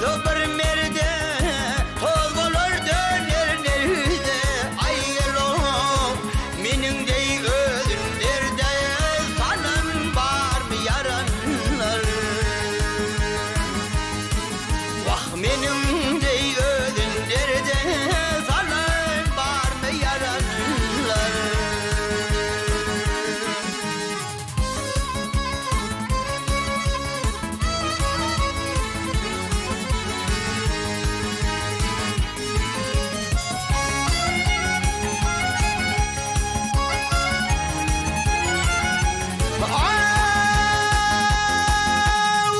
Görse bir merde, toz bolar döner nerde, Aý gel-ow, meniň deý özün derde salan barmy ýaranlar? Wah, meniň deý özün derde salan barmy ýaranlar? Aw,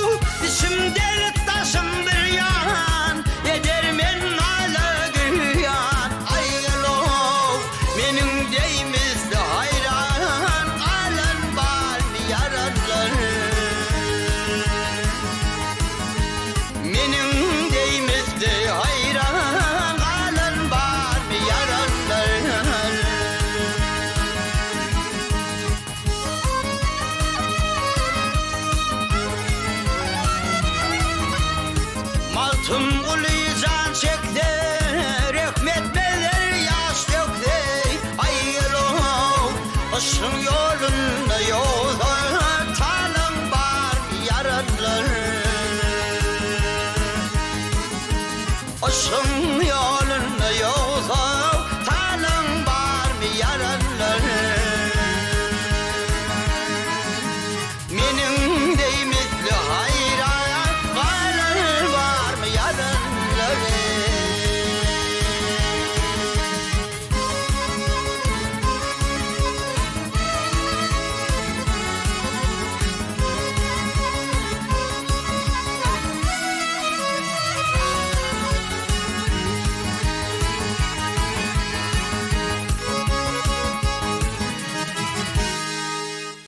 içim dert daşym bir ýan, Edermen nala gülýan, Aý gel-ow, Meniň deý misli haýran galan barmy ýaranlar? Meniň deý misli haýran galan barmy ýaranlar? Magtymguly jan çekse, rehmetmezler ýaş dökse, Aý gel-ow, yşgyň ýolunda ýogsa, talaň barmy ýaranlar? Yşgyň.